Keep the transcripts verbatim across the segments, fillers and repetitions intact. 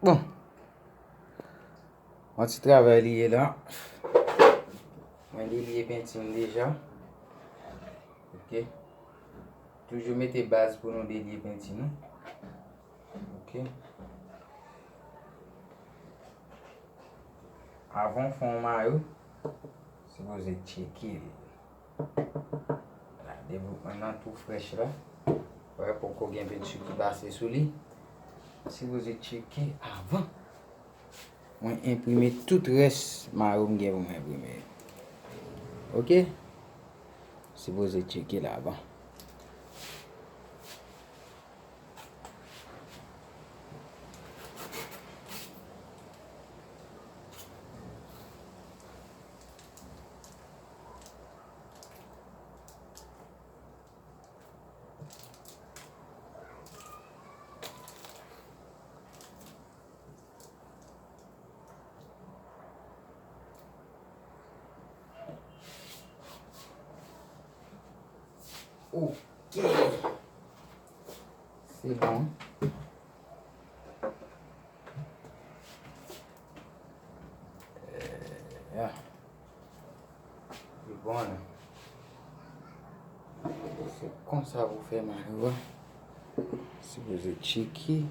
Bon. Yon ti travay li ye la. Mwen delye penti m deja. Ok. Toujou mete baz pou nou delye penti nou. Ok. Avan w fè yon mayo, sipoze tcheke l. La, devlopman nan tou frèch la. Wè, poko gen penti ki pase sou li. Sipoze tcheke avan. Mwen enprime tout rès mayo m gen pou mwen enprime. Ok? Sipoze tcheke l avan. Ok. Se bon. Yeah. Li bon la. Se konsa pou fè mayo a. Sipoze tcheke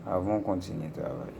avan w kontinye travay.